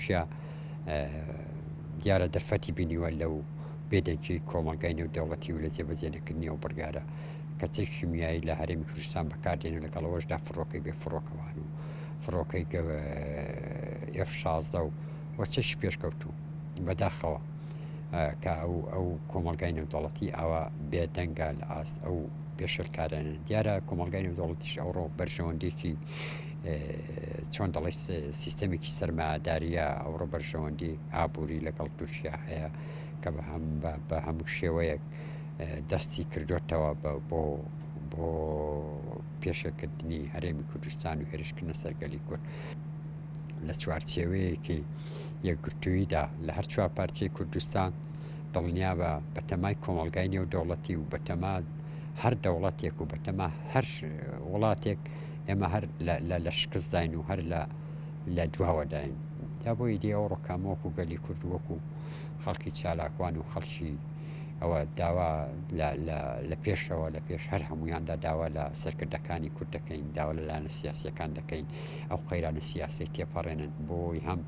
تورکیا دیارە دەرفەتی بینیوە لەو بێدەنگی کۆمەڵگای نێودەوڵەتی و لە جێبەجێ نەکردنی ئەو بڕیارە کە چەکی کیمیایی لە هەرێمی کوردستان بەکاردێن و لەگەڵ ئەوەشدا فڕۆکەی بێ فڕۆکەوان و فڕۆکەی ئێف 16 و و چەکی پێشکەوتوو بەداخەوە کە ئەو ئەو کۆمەڵگای نێودەوڵەتی ئاوا بێدەنگە لە ئاست ئەو پێشێلکارانە دیارە کۆمەڵگای نێودەوڵەتیش ئەوڕۆ بەرژەوەندێکی چۆن دەڵێ سیستەمێکی سەرمایەداریە ئەوڕۆ بەرژەوەندی ئابووری لەگەڵ تورکیا هەیە کە بە هەم بە هەموو شێوەیەک دەستی کردوێتەوە بۆ بۆ پێشێکردنی هەرێمی کوردستان و هێرشکردنە سەرگەلی کورد لە چوارچێوەیەکی یەکگرتوویدا لە هەر چوار پارچەی کوردستان دڵنیابە بەتەمای کۆمەڵگای نێودەوڵەتی و بەتەما هەر دەوڵەتێک و بەتەما هەر وڵاتێک ئێمە هەر لە شکستداین و هەر لە لە دواوەداین تا بۆ ئیدی ئەو ڕۆکامە وەکو گەلی کورد وەکو خەڵکی چالاکوان و خەڵکی ئەوە داوا لە پێشەوە لە پێش هەر هەمویاندا داوا لە سەرکردەکانی کورد دەکەین داوا لە لایەنە سیاسیەکان دەکەین ئەو قەیرانە سیاسی تێپەڕێنن بۆی هەم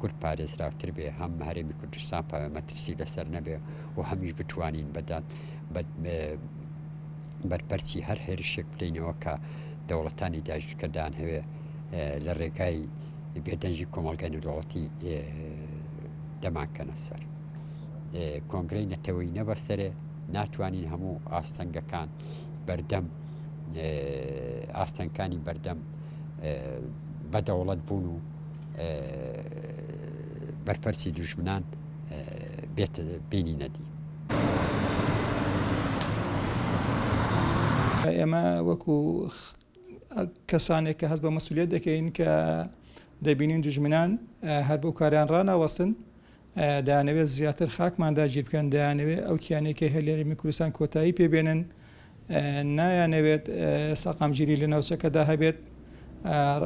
کورد پارێزراوتر بێ هەم هەرێمی کوردستان مەترسی لەسەر نەبێ و هەمیش بتوانین بەدات بەرپەرچی هەر هێرشێک بدەینەوە کە دەوڵەتانی داگیرکەر دەیانهەوێ لە ڕێگای بێدەنگی کۆمەڵگای نێودەوڵەتی دەمانکەنە سەر. کۆنگرەی نەتەوەیی نەبەستەرێ ناتوانین هەموو ئاستەنگەکان بەردەم ئاستەنگکانی بەردەم بە دەوڵەت بوون و بەرپەرچی دوژمنان بێت بینینە دی. ئێمە وەکو کەسانێک کە هەست بە مەسولیەت دەکەین کە دەبینین دوژمنان هەر بەو کاریان ڕاناوەستن دەیانەوێت زیاتر خاکمان داگیر بکەن دەیانەوێت ئەو کیانەی کە هەیە لە هەرێمی کوردستان کۆتایی پێ بێنن نایانەوێت سەقامگیری لە ناوچەکەدا هەبێت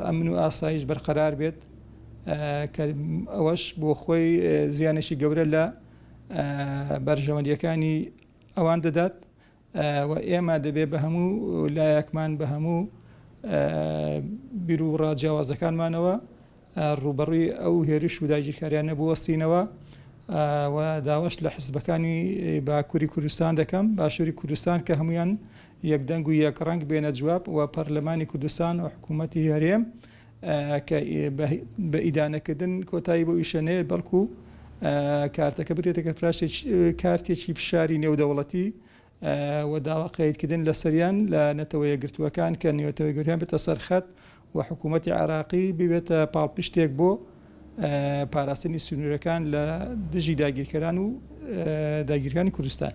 ئەمن و ئاسایش بەرقەرار بێت کە ئەوەش بۆ خۆی زیانێکی گەورە لە بەرژەوەندیەکانی ئەوان دەدات و ئێمە دەبێت بە هەموو لایەکمان بە هەموو بیروڕا جیاوازەکانمانەوە ڕووبەڕووی ئەو هێرش و داگیرکاریانە بوەستینەوە و داواش لە حزبەکانی باکووری کوردستان دەکەم باشووری کوردستان کە هەمویان یەکدەنگ و یەکڕەنگ بێنە جواب و پەرلەمانی کوردستان و حکوومەتی هەرێم کە بە ئیدانەکردن کۆتایی بەو ئیشە نەیەت بەڵکو کارتەکە بکرێتە کارتێکی فشاری نێودەوڵەتی و داوا قەیدکردن لەسەریان لە نەتەوە یەکگرتووەکان کە نەتەوە یەکگرتووەکان بێتە سەر خەت و حکوومەتی عێراقی ببێتە پاڵپشتێک بۆ پاراستنی سنوورەکان لە دژی داگیرکەران و داگیرکەرانی کوردستان.